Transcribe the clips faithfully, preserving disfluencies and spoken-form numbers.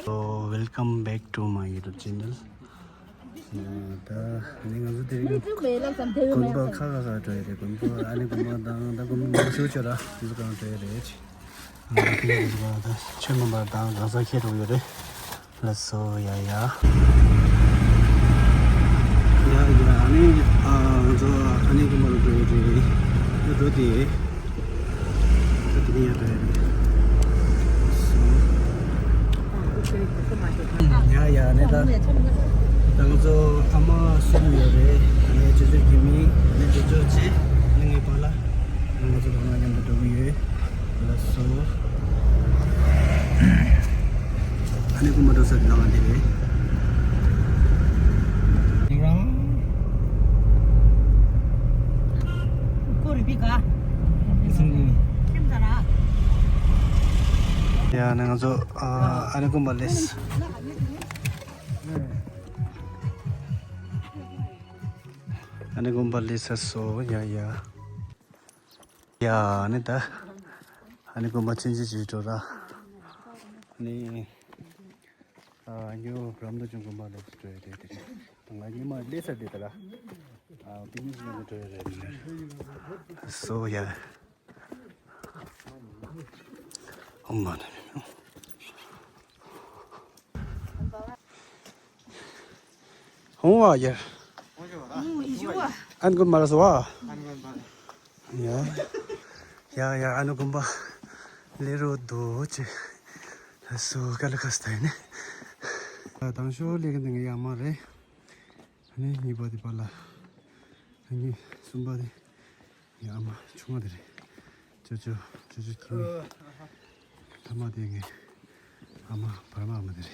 So, welcome back to my YouTube channel. ད་ནི་ང་ཚོ་དེ་རིང་དགོན་པ་ཁ་ཁ་ཁ་འགྲོ་ཡི་རེད། དགོན་པ་ཨ་ནི་དགོན་པ་དང་ད་དགོན་པ་མང་ཤོས་ཆོས་ར་དེ་ཚོ་གང་འགྲོ་ཡི་རེད། ང་ཚོ་དེ་རིང་ད་ཆོས་མོན་པ་དང་གང་ཟག་ཁྱེད་འགྲོ་ཡོད་རེད། ལགས་སོ། ཡ་ཡ། ཡ་ཡ། ཨ་ནི་ཨ་ང་ཚོ་ཨ་ནི་དགོན་པ་ལ་འགྲོ་ཡི་རེད། ད་འགྲོ་དེ། ད་དེ་ནས་ཡར་འགྲོ་ཡ་རེད། ཡ་ཡ། ནས་ད་ད་ང་ཚོ་ཨ་མ་གསུམ་ཡོད་རེད། ཨ་ནི་ཅོ་ཅོ་རྒྱུ་མི། ཨ་ནི་ཅོ་ཅོ་ཅེ། ཨ་ནི་ངའི་པཱ་ལགས། ང་ཚོ་ད་ང་མཉམ་དུ་འགྲོ་གི་ཡོད། ལགས་སོ། ཨ་ནི་དགོན་པ་འགྲོ་ས་དེ་ལ་ང་འདི་རེད། ཀོ་རི་པི་ཀ། ཁྱིམ་ཚང་ར། ཡ་ནི་ང་ཚོ་ཨ་ཨ་ནི་དགོན་པ་སླེབས། ཨ་ནི་དགོན་པ་སླེབས་ཚར་སོང་། ཡ་ཡ། ཡ་ཨ་ནི་ད་ཨ་ནི་དགོན་པ་ཆུང་ཆུང་ཅིག་འགྲོ་ར། ཨ་ནི། ཨ་ཉོ་བྲམ་ཟེ་ཆུང་དགོན་པ་ལ་འགྲོ་ཡི་རེད་དེ་རིང་། ང་ཉི་མ་སླེབས་ཚར་དེ་ད་ལ། ཨ་པི་ནི་ཞིག་ཉོ་འགྲོ་ཡི་རེད། སོ་ཡ། ཨོ་མ་ན། ཧོང་བ་ཡར། ཨན་གོན་མ་ར་སོ་བ། ཡ་ཡ་ཡ། ཨ་ནི་དགོན་པ་ལས་རོ་རྡོ་ཆེ། ལ་སུ་ཀ་ལ་ཁ་སྟ་ནི། དང་ཤོ་ལེ་གི་འདི་ངའི་ཨ་མ་རེད། ཨ་ནི་གཉིས་པ་དེ་པ་ལ། ཨ་ནི་གསུམ་པ་དེ་ངའི་ཨ་མ་ཆུང་བ་དེ་རེད། ཅོ་ཅོ་ཅོ་ཅོ་ཁྱིམ་མི། ཐ་མ་དེ་ངའི་ཨ་མ་བར་མ་ཨ་མ་དེ་རེད།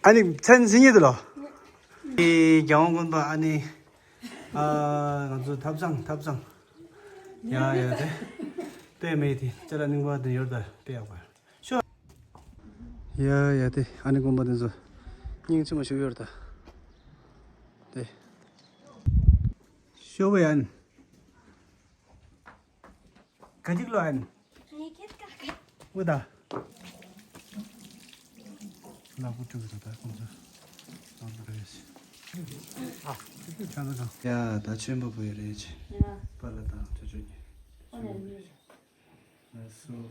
ཨ་ནི་མཚན་སྙན་དུ་ལོ། ཨི་རྒྱལ་དབང་དགོན་པ་ཨ་ནི། ཨ་ང་ཚོ་ཐབ་ཚང་ཐབ་ཚང་། ཡ་ཡ་དེ། དེ་མེད་དེ་ཅ་ལག་རྙིང་པ་དེ་ཡོད་ད་དཔེ་ཡག་པ། ཤོ། ཡ་ཡ་དེ་ཨ་ནི་དགོན་པ་དེ་ཚོ་སྙིང་རྗེ་མ་ཞུ་ཡོད་ད། དེ། ཤོ་བའི་ཨན། ག་ཅིག་ལོ་ཨན། ངས་ཁྱེད་ཀ་ཀ། འུ་ད། ལ་བུ་ཕྲུག་རེད་ད་ཁོང་ཚོ། ལ་བུ་རེད། ཨ། ཁྱེད་ཚོ་གང་། ཡ་ད་ཆོས་འབབ་བུ་ཡོད་རེད་ཅེ། ཡ། པ་ལ་དང་ཅོ་ཅོ་གཉིས། ཨོ་ལ་ལི། ལ་སོ།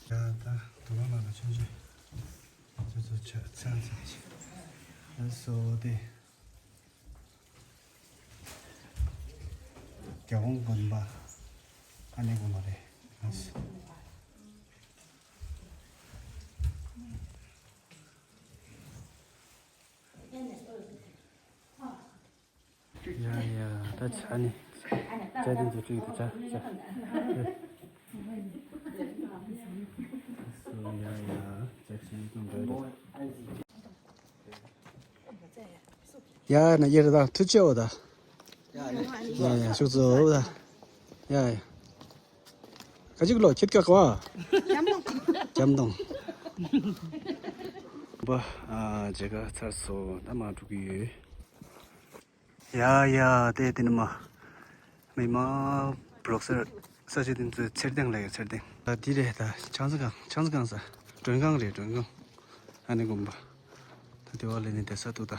ཡ་ད་དུ་མ་མ་ལ་ཆུང་ཆུང་། ཚོ་ཚོ་ཆ་ཚང་ཚང་ཆེ། ཨ་སོ་དེ། རྒྱལ་དབང་དགོན་པ། ཨ་ནི་དགོན་པ་རེད། ཨ་སོ། ཡ་ཡ་ད་ཆ་ནི། ཅ་དེ་འཛུལ་ཅིག་དེ་ཆ་ཆ། སོ་ཡ་ཡ་ཅ་ཆེན་ཀུན་འདྲ་རེད། ཡ་ན་ཡེ་རེད་ད་ཐུ་ཅེ་འོ་ད། ཡ་ཡ་ཤུགས་ཚོ་འོ་ད། ཡ་ཡ། ག་ཅིག་ལོ་ཁྱེད་ཀ་ཀ་བ། ཀྱམ་དོང་། ཀྱམ་དོང་། བ་ཨ་མཇལ་ཁ་ཚར་སོང་ད་མ་འགྲོ་གི་ཡོད། ཡ་ཡ་དེ་དེ་ནི་མ། མི་མ་པྲོག་སར་ས་ཆ་དེ་ཚོའི་ཚེར་སྟེང་ལ་ཡོད་ཚེར་སྟེང་། ད་འདི་རེད་ད་ཆང་ས་གང་ཆང་ས་གང་ས་མགྲོན་ཁང་རེད་མགྲོན་ཁང་། ཨ་ནི་དགོན་པ། ད་དེ་བ་ལས་ནི་དེ་ས་འདུག་ད།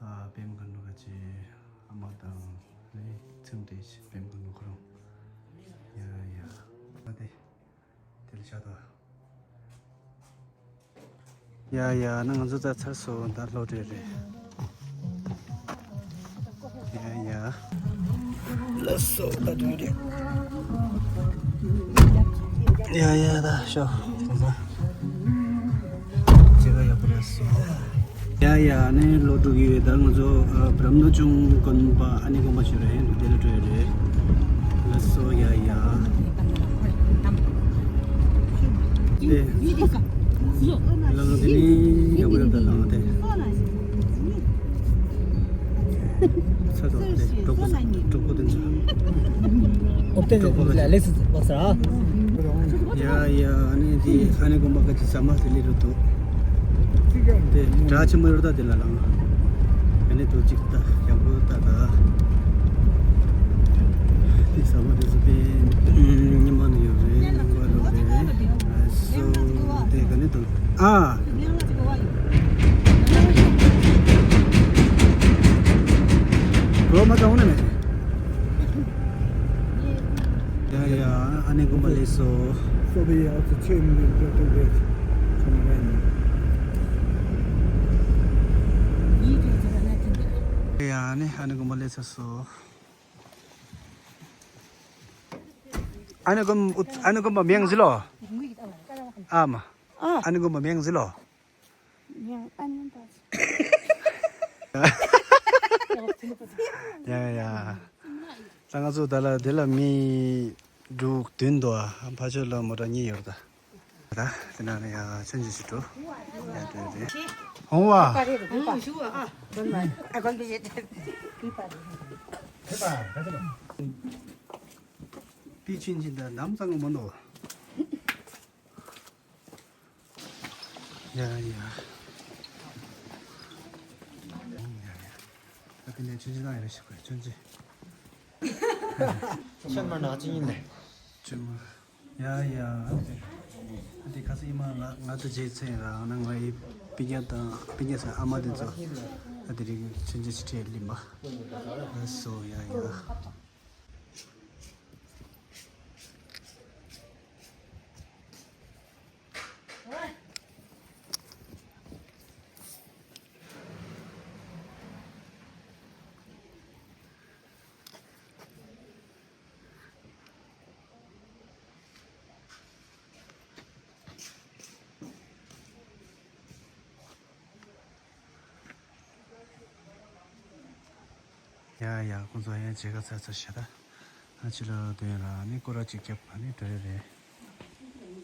ཨ་པེམ་ག་ནུ་ག་ཅི་ཨ་མ་དང་ནི་ཚེམ་དེ་ཤི་པེམ་ག་ནུ་ཁོ་རང་། ཡ་ཡ་ཨ་དེ་དེ་ལ་ཤ་ད། ཡ་ཡ་ན་ང་ཚོ་ད་ཚར་སོང་ད་ལྷོ་འདྲེ་རེད། ཡ་ཡ། ལགས་སོ་ད་དུང་རེད། ཡ་ཡ་ད་ཤོག་ད་ཚ། ཇེ་ག་ཡག་པོ་རེད་སོ། ཡ་ཡ་ནས་ལོ་དྲུག་ཡོད་ད་ང་ཚོ་བྲམ་ནོ་ཆུང་དགོན་པ་ཨ་ནི་དགོན་པ་ཞིག་རེད་དེ་ལ་འགྲོ་ཡ་རེད། ལགས་སོ་ཡ་ཡ། དེ། ལམ་དེ་ནི་ཡག་པོ་ཡོད་ད་ལམ་དེ། ཚ་ཚ་དེ་གྲོགས་པོ་གྲོགས་པོ་དེ་ཚ། ཨོ་ཏེ་ལེ་སི་བག་ས། ཡ་ཡ། ཨ་ནི་དེ་ཨ་ནི་དགོན་པ་ག་ཅི་ཟ་མ་དེ་ལི་རུ་འདུག་དེ་གྲྭ་ཆེན་མོ་ཡོད་ད་དེ་ལ་ལང་། ཨ་ནི་དུ་ཅིག་ད་ཡག་པོ་ད་ད། དེ་ཟ་མ་དེ་ཚོ་དེ་ཉི་མ་ནི་ཡོད་རེད། ཉི་མ་ལོ་རེད། ཨ་སོ་དེ་ག་ནི་དུ་ཨ། གོ་མ་ད་འོང་ན་མེད། ཡ་ཡ། ཨ་ནེ་དགོན་པ་ལེགས་སོ། སོ་པའི་ཨ་ཙི་ཆེ་མི་འདུག་འགྲོ་འགྲོ་འགྲོ་ཆེ་མི་རེད། ཡ་ཨ་ནེ་ཨ་ནེ་དགོན་པ་ལེགས་སོ་སོ། ཨ་ནེ་དགོན་ཨ་ནེ་དགོན་པ་མིང་ཟི་ལོ། ཨ་མ། ཨ་ནེ་དགོན་པ་མིང་ཟི་ལོ། ཡ་ཡ། ད་ང་ཚོ་ད་ལ་དེ་ལ་མི་དྲུག་བདུན་འདུག་ཨ་ཕ་ཆོས་ལ་མོ་ཊ་གཉིས་ཡོད་ད། ད་དེ་ན་ནི་ཡ་ཆུང་ཆུང་ཞིག་འགྲོ། ཡ་དེ་དེ་ཧོང་བ། པི་ཆུང་ཆུང་ད་ནམ་ཚང་མ་མོ་འདུག་ཡ་ཡ། ཡ་ཡ། ད་ཕན་ནས་ཆུང་ཆུང་ན་ཡ་ཞིག་གོ་ཆུང་ཆུང་། ཆེན་མོ་ན་ཅི་ཡིན་ནས། ཆེན་མོ། ཡ་ཡ། ཨ་དེ་ཁ་སང་ཨི་མ་ང་ང་ཚོ་རྗེས་ཚན་ར་ང་ང་ཡི་པི་ཉ་དང་པི་ཉ་ས་ཨ་མ་དེ་ཚོ་ཨ་དེ་རིང་ཆུང་ཆུང་ཞིག་ཁྲིད་ལིམ་པ། ལགས་སོ་ཡ་ཡ། ཡ་ཡ། ཁོང་ཚོ་ཡང་མཇལ་ཁ་ཚར་ཚར་ཤག་ད། ཨ་ཕྱི་ལ་སྡོད་ཡོད་ར། ཨ་ནི་སྐོར་ར་གཅིག་རྒྱབ། ཨ་ནི་འགྲོ་ཡ་རེད།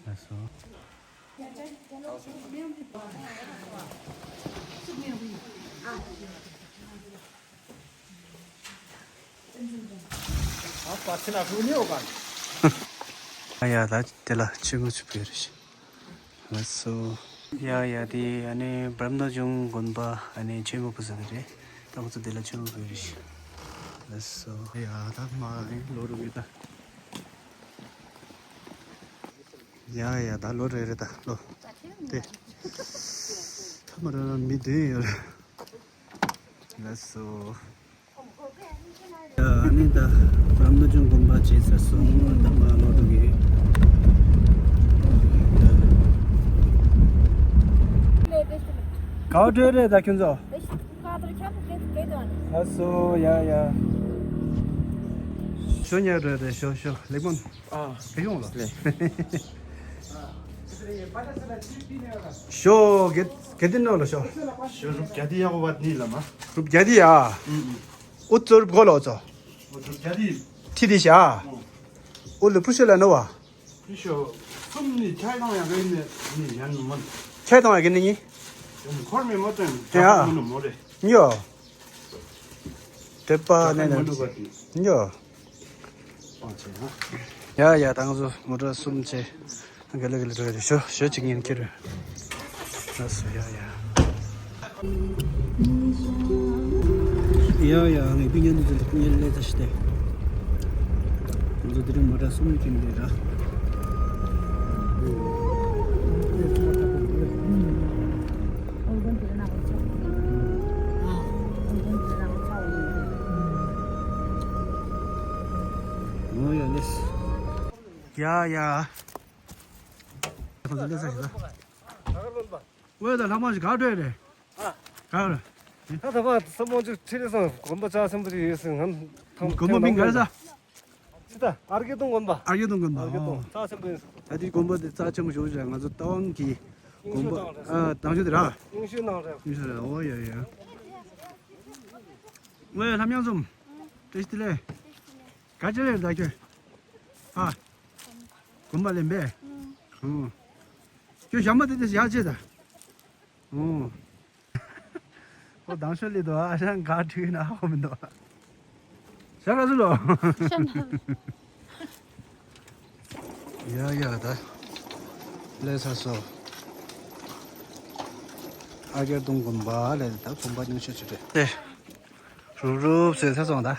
ལགས་སོ། ཨ་ཡ། ད་དེ་ལ་ཆུ་མོ་ཆུ་བོ་རེད། ལགས་སོ། ཡ་ཡ། དེ་ཨ་ནི་བྲམ་ནོར་ལྗོངས་དགོན་པ་ཨ་ནི་ཆོས་མོ་ཕུ་ས་དེ་རེད། ད་ཁོ་ཚོ་དེ་ལ་ཆོས་མོ་ཕུ་རེད། ལགས་སོ། ཡ་ད་མ་ཨ་ནི་ལོ་རུ་གི་ད། ཡ་ཡ། ད་ལོ་རེ་རེ་ད་ལོ། དེ་ཐ་མ་ར་མི་བདུན་ཡོད་རེད། ལགས་སོ། ཨ་ནི་ད་བྲམ་ནོར་ལྗོངས་དགོན་པ་བྱས་ཚར་སོང་། ད་མ་ལོ་འགྲོ་གི། ག་བ་འགྲོ་རེད་ད་ཁྱོད་ཚོ། ལགས་སོ། ཡ་ཡ། ཞོ་ཉལ་འགྲོ་རེད། ཞོ་ཞོ་ལེགས་མོ། ཨ། ག་ཡོང་ལ། ལེ། ཞོ་གེ་གེ་ཏི་ནོ་ལ་ཞོ། ཞོ་རུབ་རྒྱ་དི་ཡ་གོ་བ་ནི་ལ་མ། རུབ་རྒྱ་དི་ཡ། ཨུ་ཙོ་རུབ་གོ་ལོ་ཙོ། ཨུ་ཙོ་རུབ་རྒྱ་དི། ཐི་དི་ཤ། ཨུ་ལུ་ཕུ་ཤོ་ལ་ནོ་བ། ཕུ་ཤོ་སུམ་ནི་ཆའི་དང་ཡ་གེ་ནི་ནི་ཡན་མོན། ཆའི་དང་ཡ་གེ་ནི་ནི། ཡ་མོ་འཁོར་མི་མོ་ཏན་ཡ། ཡ་མོ་ནི་མོ་རེ། ཉོ། དེ་པ་ནས་ན། ཡོ། ཡ་ཡ། ད་ང་ཚོ་མོ་ཊ་གསུམ་བྱས། ག་ལེ་ག་ལེ་འགྲོ་ཡ་རེད། ཞོ་ཞོ་གཅིག་ཉན་ཁྱེར། ལགས་སོ། ཡ་ཡ། ཡ་ཡ། ངས་ཀུ་ཉན་འདི་ཚོ་ཀུ་ཉན་ལས་ཚ་ཞིག་སྟེ། ང་ཚོ་དེ་རིང་མོ་ཊ་གསུམ་ཁྱེར་འདི་ར། ཡ་ཡ། ཁོང་ཚོ་སླེབས་ས་ཞིག་ལ། ཝེ་ད་ལྷ་མོ་ཞིག་ག་འགྲོ་ཡ་རེད། ཨ། ག་རེད། ད་ད་བ་ས་མོ་ཅིག་ཁྲིད་ལེ་སོང་། དགོན་པ་ཅག་ཆེན་པོ་ཅིག་ཡོད་ཟེར། ང་དང་དགོན་པ་མིང་ག་རེ་ཟ། ཅི་ད་ཨར་གེ་སྟོང་དགོན་པ། ཨར་གེ་སྟོང་དགོན་པ། ཨར་གེ་སྟོང་། ཨོ། ཅག་ཆེན་པོ་ཡོད་ཟེར། ད་དེའི་དགོན་པ་དེ་རྩ་ཆེན་པོ་ཞིག་རེད། ང་ཚོ་རྟ་དབང་གི་དགོན་པ། ཨ། དང་ཆོས་དེ་ར། ཡུང་ཤུ་ནང་རེད། ཡུང་ཤུ་རེད། ཨོ་ཡ་ཡ། ཝེ་ལྷ་མྱང་འཛོམས། བཀྲ་ཤིས་བདེ་ལེགས། ག་ཅི་ལས་ད་ཁྱོད། ཨ། དགོན་པ་ལེན་པས། ཨུ། ཁྱོད་ཞྭ་མོ་དེ་དེ་ཞག་ཅེ་ད། ཨུ། ཁོ་དང་ཤོ་ལི་དོ་ཨ་ཞང་ག་ཁྲུས་ན་ཧོ་མི་འདུག་ཞག་ག་སུ་ལོ། ཡ་ཡ་ད། ལས་ས་སོ། ཨ་རྒྱ་གདོང་དགོན་པ་ལས་ད་དགོན་པ་ཉུང་ཤས་ཅིག་རེད། དེ། རུབ་རུབ་བཟོས་ཚར་སོང་ད།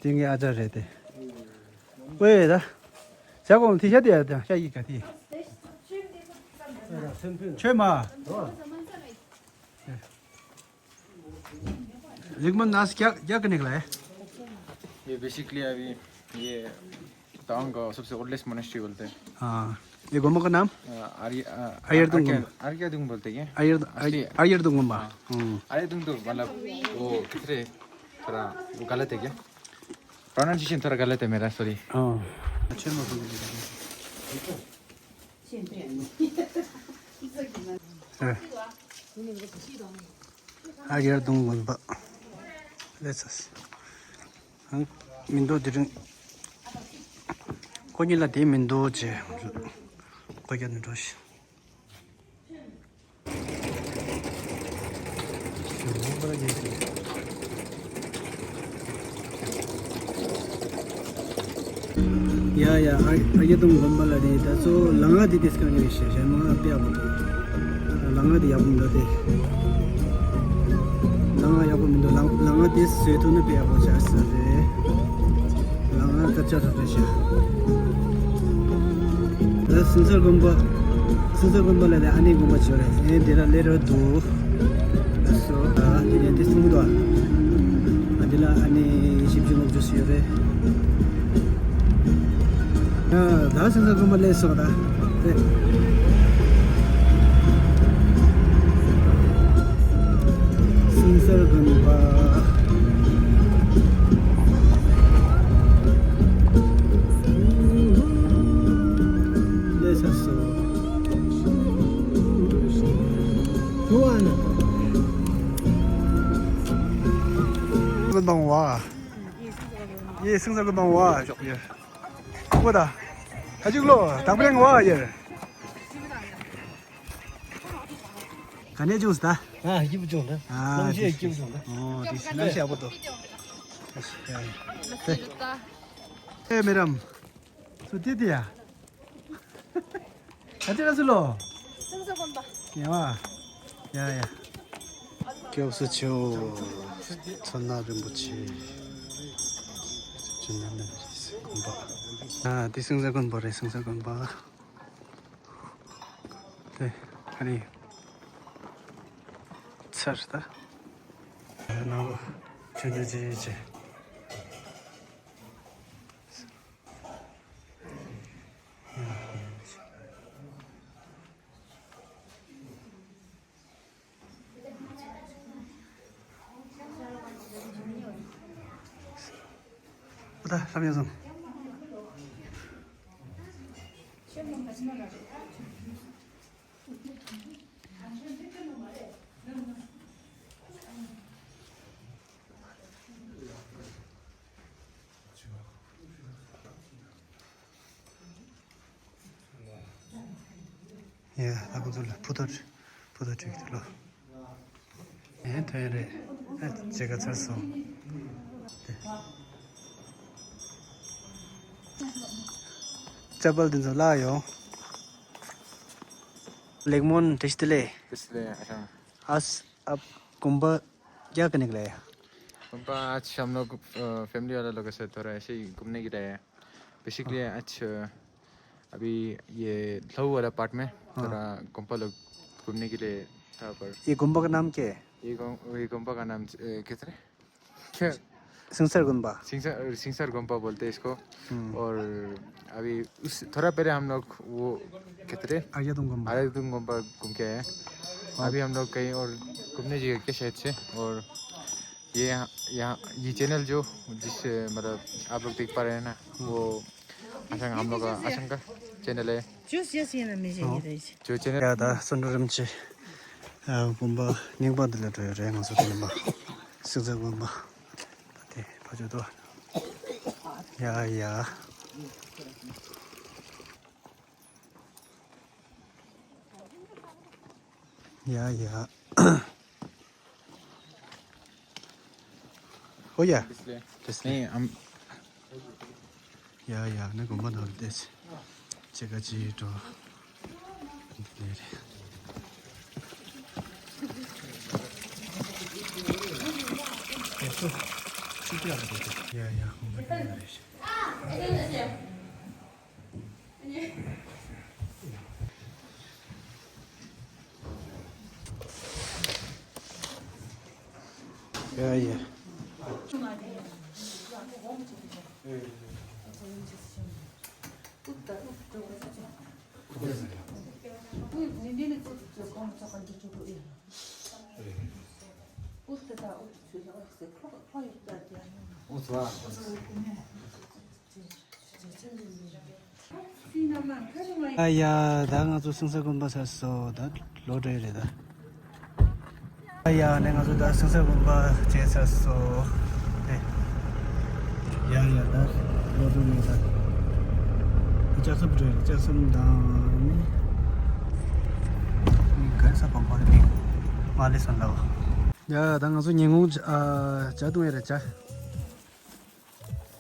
དེ་ངའི་ཨ་ཅག་རེད་དེ། ཝེ་ད། ཇ་གོང་དེ་ཤ་དེ་ཡ་ཤ་ཡི་ག་དེ། ཆོས་མ། लिख मन नास क्या क्या करने के लिए है? ये बेसिकली अभी ये तावांग का सबसे ओल्डेस्ट मोनेस्ट्री बोलते हैं। हाँ। ये गोमा का नाम? अ, आर्य, अ, आर्यदुंग आर्य-, गोमा। आर्यदुंग बोलते हैं क्या? आर्य-, असली आर्यदुंग गोमा। हाँ। हम्म। आर्यदुंग तो मतलब वो कितने थोड़ा वो गलत है क्या? प्रोनाउंसिएशन थोड़ा गलत है मेरा, सॉरी। हाँ। अच्छे में बोल दीजिए। हाँ। ཨ་རྒྱ་གདོང་དགོན་པ། ལས་ས། ཨང་། མི་འདུག་དེ་རིང་། ཁོ་གཉིས་ལ་དེ་མི་འདུག་ཅེས། ཁོ་རྒྱ་ནས་འགྲོ་ཞིག་ཡ་ཡ། ཨ་ཨ་ཡེ་དང་དགོན་པ་ལ་དེ་ད་གཙོ་བོ་ལ་ང་དེ་དེ་སྐང་ཡོད་ཤེས་ཤེས་མ་དཔེ་ཡག་པོ་འདུག་ལ་ང་དེ་ཡག་པོ་འདུག་དེ། ལ་ང་ཡག་པོ་མི་འདུག་ལ་ལ་ང་དེ་བཟོས་ཐུབ་ན་དཔེ་ཡག་པོ་ཆགས་ས་རེད། ལ་ང་སྐད་ཆ་ཐུབ་རེད་ཤག་ད་སིང་སར་དགོན་པ། སིང་སར་དགོན་པ་ལ་ནི་ཨ་ནེ་དགོན་པ་ཅིག་ཡོད་རེད། ཨེ་འདི་ལ་སླེབས་རོགས་འདུག་ཨ་སོ། ཨ་དེ་ནས་འདི་གསུང་གི་འདུག་ཨ་འདི་ལ་ཨ་ནེ་བཞི་བཅུ་ལྔ་བཅུ་ཞིག་ཡོད་རེད། ཨ་ད་སིང་སར་དགོན་པ་སླེབས་སོང་ད། རེད། སིང་སར་དགོན་པ། ལས་ས་སོ། ནུ་བ་ན། དགོན་པ་འོ། ཡེ་སིང་སར་དགོན་པ་འོ་ཞོག་ཡེ། འོ་ད། ཧ་ཅིག་ལོ་དང་པོ་ལེང་འོ་ཡེ། ག་ནས་བྱུང་ཟེར་ད། ཨ་ཡིབ་བྱུང་ད། ཨ་ནམ་ཞིག་ཡིབ་བྱུང་ད། ཨོ་དེ་ནམ་ཞིག་ཡག་པོ་འདུག་ཨེ་མེ་རམ། སུ་དེ་དེ་ཡ། ཨ་ཅེ་ར་སུ་ལོ། སེམས་ས་གོམ་པ། ཡ་བ། ཡ་ཡ། སྐྱབས་སུ་མཆིའོ། མཚན་ནག་རིན་པོ་ཆེ། ཅུན་ནན་ནན་རེད་དགོན་པ། ཨ་དེ་སེམས་ས་གོམ་པ་རེད། སེམས་ས་གོམ་པ། དེ་ཨ་ནི་ཚར་ད། ནང་ལོ་ཆུང་ཆུང་ཅི་ཅི། ཨོ་ད་ལྷམ་ཡང་སོང་། ཡ་ད་ཁོ་ཚོ་ལ་ཕུ་ཐོ་ཕུ་ཐོ་བྲིས་ཏེ་ལོ། ཨེ་ཐོན་རེད། ཨ་མཇལ་ཁ་ཚར་སོང་། ཅ་པལ་འདི་ཚོ་བརླག་ཡོང་། लेगमोन टेस्टले। इसलिए, अच्छा। आज आप कुंभा क्या करने के लिए आया? कुंभा आज हम लोग, अ, फैमिली वाला लोगों से थोड़ा ऐसे ही घूमने के लिए आया। बेसिकली आज, अ, अभी ये लहू वाला पार्ट में हाँ। थोड़ा कुंभा लोग घूमने के लिए था पर ये गुम्बा का नाम क्या है? ये गुम-, ये गुम्बा का नाम, अ, किस तरह? क्या? सिंगसर गुम्बा। सिंगसर, सिंगसर गुम्बा बोलते हैं इसको। हम्म। और अभी उस, थोड़ा पहले हम लोग वो कितने? आर्यदुंग गुम्बा। आर्यदुंग गुम्बा घूम के आए हैं। हाँ। अभी हम लोग कहीं और घूमने जाएंगे शायद से। और ये यहाँ, यहाँ, ये चैनल जो, जिससे मतलब आप लोग देख पा रहे हैं ना, वो आशंका, हम लोग का आशंका चैनल है। जूस, जूस ये ना मुझे हाँ। ये दे। जो चैनल ཡ་ད་སོན་འབྲུ་རིམ་གྱིས་དགོན་པ་རྙིང་པ་འདི་ལ་འགྲོ་ཡོད་རེད། ང་ཚོ་དེ་ནས་མ་སིག་ཛ་དགོན་པ་ད་དེ་ཕ་ཇོ་དོ་ཡ་ཡ་ཡ་ཡ། ཨོ་ཡ། དེ་སླེ། དེ་སླེ། ནས་ཨམ། ཡ་ཡ་ནི་དགོན་པ་ནང་ལ་བལྟས་ཚེ་ཅི་ག་ཅི་འགྲོ། ལས་རེད། ཡ་ཡ། ཡ་ཡ། ཨ་ཡ། ད་ང་ཚོ་སེང་ས་དགོན་པ་ཚར་སོང་། ད་ལོག་འགྲོ་ཡི་རེད་ད། ཨ་ཡ། ནས་ང་ཚོ་ད་སེང་ས་དགོན་པ་མཇལ་ཚར་སོང་། ཨེ། ཡ་ཡ། ད་ལོག་འགྲོ་ཡི་ད། ལྕགས་ཟམ་འགྲོ་ཡི། ལྕགས་ཟམ་དང་ནི། ནི་ག་རེ་ས་དགོན་པ་རེད། མ་ལེ་སོན་ལ་བ། ཡ། ད་ང་ཚོ་ཉིན་གུང་ཇ་ཨ་ཇ་འཐུང་ཡི་རེད། ཇ།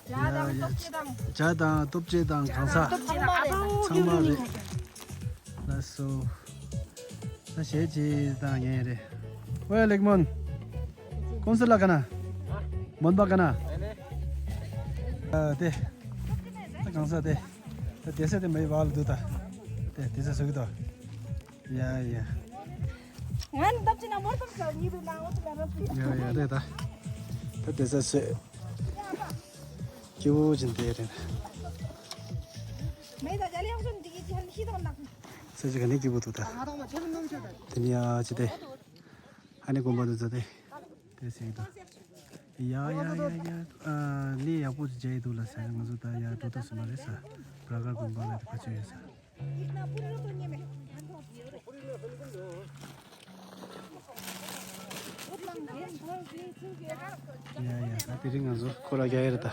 ཇ་དང་ཡ་ཡ། སྟོབས་ཆེ་དང་། ཇ་དང་སྟོབས་ཆེ་དང་གང་ཟག་ཚང་མ་རེད། ཚང་མ་རེད། ལགས་སོ། ད་གཞས་ཅིག་བཏང་ཉན་རེད། ཝེ་ལེགས་མོན། ཀོན་སི་ལ་ག་ན། མོན་པ་ག་ན། ཨ་དེ། ད་གང་ཟག་དེ། ད་དེ་ས་དེ་མེད་བ་ལ་འདུག་ད། དེ་དེ་ས་བཟོ་གི་འདུག་ཡ་ཡ། ང་ནི་སྟོབས་ཆེ་ན་མོ་སྟོབས་ཆེ་གཉིས་པའི་ནང་འོ་དེ་ལ་རབ་ཡ་ཡ། རེད་ད། ད་དེ་ས་བཟོས། སྐྱིད་པོ་ཅན་དེ་རེད། མེད་ད་ཇ་ལེ་ཡང་སོན་འདི་གི་ཅན་ཤི་དང་ནག་ས་ཅི་ག་ནི་སྐྱིད་པོ་འདུག་ད། དེ་ནི་ཡ་ཅི་དེ། ཧ་ནི་དགོན་པ་འདུག་ད་དེ། དེ་ཟེར་གི་འདུག་ཡ་ཡ་ཡ་ཡ། ཨ་ནི་ཡག་པོ་ཅིག་མཇལ་ཡི་འདུག་ལ་ས། ང་ཚོ་ད་ཡ་འགྲོ་ཐུབ་སོང་བ་རེད་ས། བྲག་དཀར་དགོན་པ་ལ་དེ་ཕ་ཆོས་ཡོད་ས། ཡ་ཡ། ད་དེ་རིང་ང་ཚོ་ཁོ་ར་རྒྱག་ཡ་རེད་ད།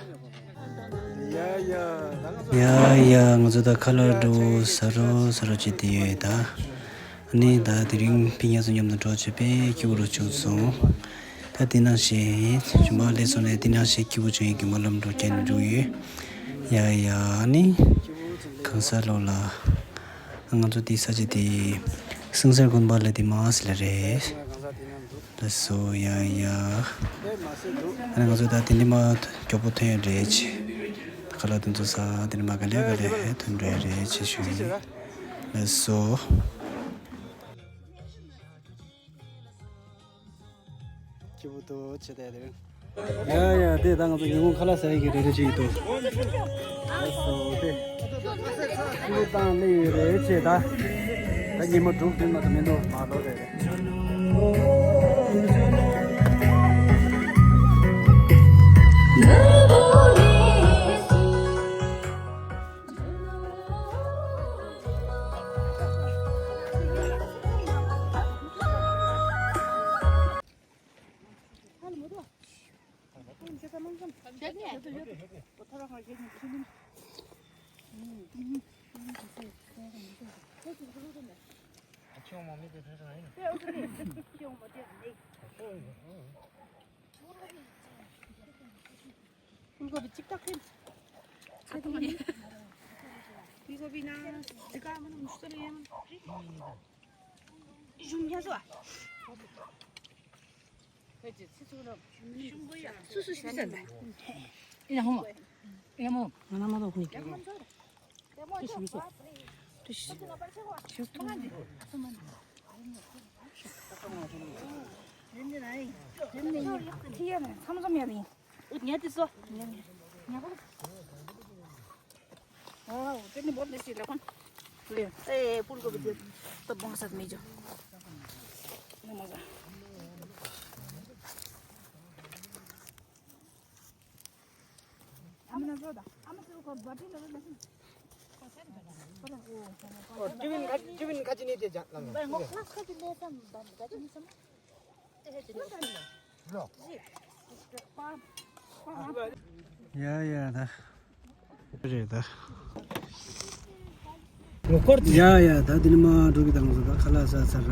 ཡ་ཡ། ད་ང་ཚོ་ཡ་ཡ། ང་ཚོ་ད་ཁ་ལག་འགྲོ་ཟ་རོ་ཟ་རོ་བྱེད་དེ་ཡོད་ད། ཨ་ནི་ད་དེ་རིང་ཕི་ཉ་ཚོ་མཉམ་དུ་འགྲོ་བྱས་པས་སྐྱིད་པོ་རུ་བྱུང་སོང་། ད་དེ་ནང་བཞིན་ཇུ་མ་ལས་སོང་ནས་དེ་ནང་བཞིན་སྐྱིད་པོ་བྱུང་ཡི་གི་མ་ལམ་འགྲོ་རྒྱ་ནས་འགྲོ་ཡོད། ཡ་ཡ། ཨ་ནི་གང་ས་ལོ་ལ། ང་ཚོ་འདི་ས་ཆ་དེ་སེང་སར་དགོན་པ་ལ་དེ་མ་སི་ལ་རེད། ལགས་སོ། ཡ་ཡ། ཨ་ནི་ང་ཚོ་ད་དེ་འདི་མ་མགྱོགས་པོ་ཐོན་ཡོད་རེད་ཅེས། ཁ་ལག་དེ་ཚོ་ཟ་དེ་འདི་མ་ག་ལེ་ག་ལེ་ཐོན་རེད་རེད་ཅེས་ཞུ་ཡིན། ལགས་སོ། སྐྱིད་པོ་འདུག་ཅེས་བལྟས་དེ། ཡ་ཡ། དེ་ད་ང་ཚོ་ཉིན་གུང་ཁ་ལག་ཟ་ཡི་གི་རེ་རེ་བྱེད་ཀྱི་འདུག་ཨ་སོ་དེ། སྐྱིད་པོ་བཏང་སླེབས་ཡོད་རེད་ཅེས་ད། ད་ཉི་མ་དྲུག་བདུན་མ་གཏོགས་མི་འདུག་མ་ལོ་རེད་རེད། ཕུལ་དགོས་པའི་ཅིག་ཏག་ཁེལ། ཕུལ་དགོས་པའི་ན་ཅི་ཀ་མ་ནུ་མུ་སུ་ལ་ཡ་མ། གཞུང་ཉ་སོ། སུ་སུ་ཤི་ཟན་ད། ཡ་ཧོ། ཡ་མོ། ང་ན་མ་ལོག་ནི། ཨོ། ཅི་བིན་ཁ་ཅི་བིན་ཁ་ཅི་ནི་དེ་ཇག་ལ། ཡ་ཡ་ད། རེད་ད། ཡ་ཡ། ད་དེ་ནི་མ་འགྲོ་གི་དང་ཟོ་ད་ཁ་ལག་ཟ་ཚར་ར།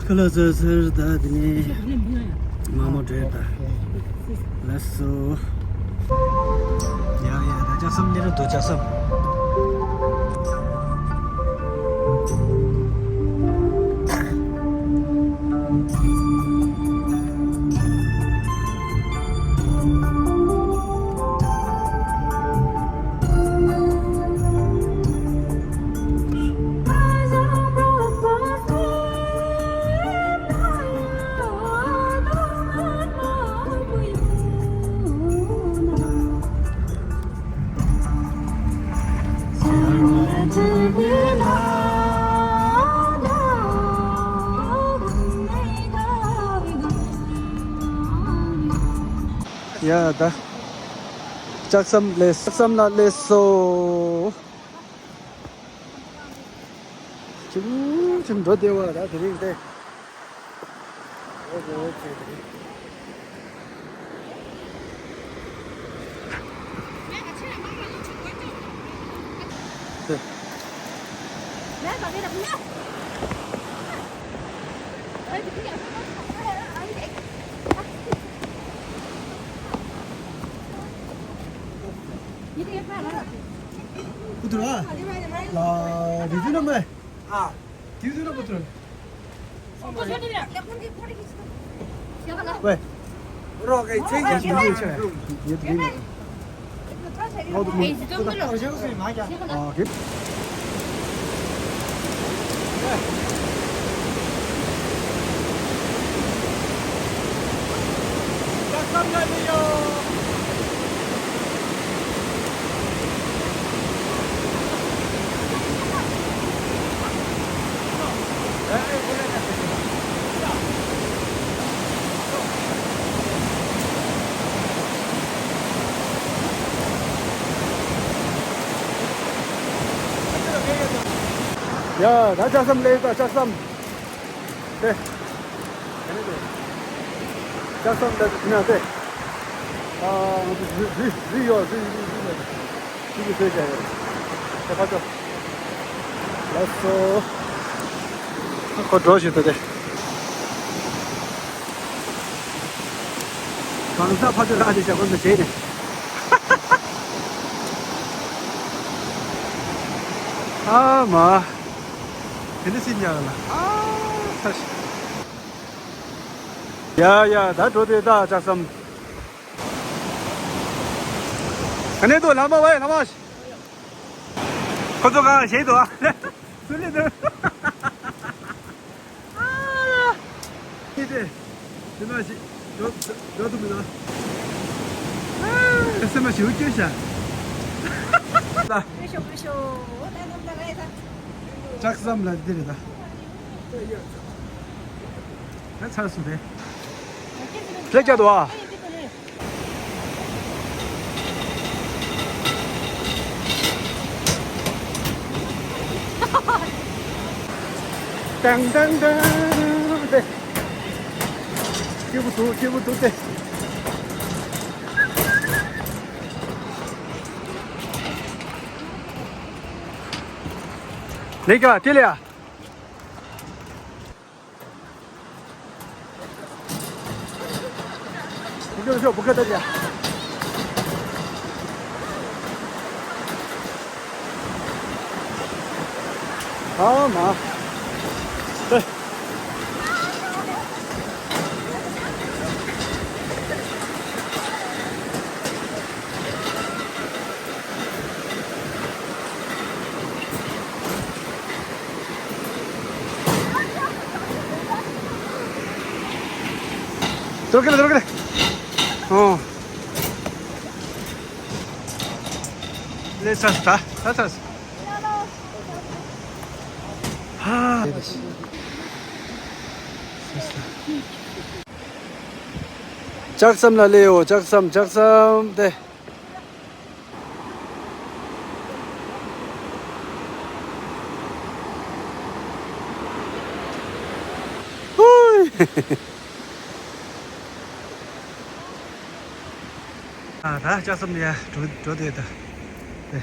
ཁ་ལག་ཟ་ཚར་ད་དེ་ནི་མ་མོ་བྲོས་ད། ལགས་སོ། ཡ་ཡ། ད་ལྕགས་ཟམ་ནི་རུ་དོ་ལྕགས་ཟམ། ཡ་ད། ལྕགས་ཟམ་ལས་ལྕགས་ཟམ་ལ་སླེབས་སོང་། ཅིག་ཅིག་འགྲོ་བདེ་བ་ད་དེ་རིང་དེ། ཨོ་ཙེ་ཨོ་ཙེ་དེ་རིང་། དེ། ཁུ་ཐུར་ཨ། ལ་རི་ཐུར་ན་མེ། ཨ། དེ་དུས་ན་ཁུ་ཐུར། ཝེ། རོགས་ཀྱི་ཚེ་ག་ཡིན་ཆེ། ཡོད་དུ་ཡིན། ཨོ་དུ་མི། ཨོ་ཁེ། ཡ་ད་ལྕགས་ཟམ་སླེབས་ད་ལྕགས་ཟམ། དེ། ལྕགས་ཟམ་ལ་ན་དེ། ཨ་ང་ཚོ་རི་རི་རི་ཡོད་རི་རི་རི་ཡོད། རི་གི་བཟོས་བྱས་ཡོད། དེ་ཕར་ཚུར། ལགས་སོ། ཁོ་འགྲོ་བཞིན་འདུག་དེ། གང་ཟག་ཕར་ཚུར་ལྷག་དེ་བྱས་ཁོ་ཚོ་བྱས་ནས། ཨ་མ། དེ་འདྲ་སྲིད་ཉག་ལ། ཨ་ས་ཞིག་ཡ་ཡ་ད་འགྲོ་དེ་ད་ལྕགས་ཟམ། ག་ནས་འདུག་ལྷག་མ་ཝེ་ལྷག་མ། ཁོ་ཚོ་གང་ཞེད་འདུག་ཨ། ཚུར་ལེན་འདུག་ཨ། ཁྱེད་དེ། དེ་ན་ཞིག་འགྲོ་འགྲོ་ཐུབ་མི་ན། ཨ་སེམས་པ་ཞེ་པོ་སྐྱོ་ཤག་ལ། ཀུ་ཤོ་ཀུ་ཤོ། ད་ནམ་ད་རེད་ད། ལྕགས་ཟམ་ལ་འདི་རེད་ད། ད་ཚར་སོང་རེད། ལེགས་བྱ་འདུག་ཨ། ཏང་ཏང་ཏང་ཏེ། སྐྱིད་པོ་འདུག་སྐྱིད་པོ་འདུག་སྟེ། ལེགས་ཀ་ཏི་ལེ་ཡ། ཨ་མ། ཏོར་ཀེ་ལ་ཏོར་ཀེ་ལ། ཨོ། ལེ་ཚ་ས་ད་ཚ་ས། ཧ། ལྕགས་ཟམ་ལ་སླེབས་ཡོད། ལྕགས་ཟམ་ལྕགས་ཟམ་དེ། ཨུའི། ཨ་ད་ལྕགས་ཟམ་ལ་ཡ་འགྲོ་འགྲོ་དེ་ད། དེ།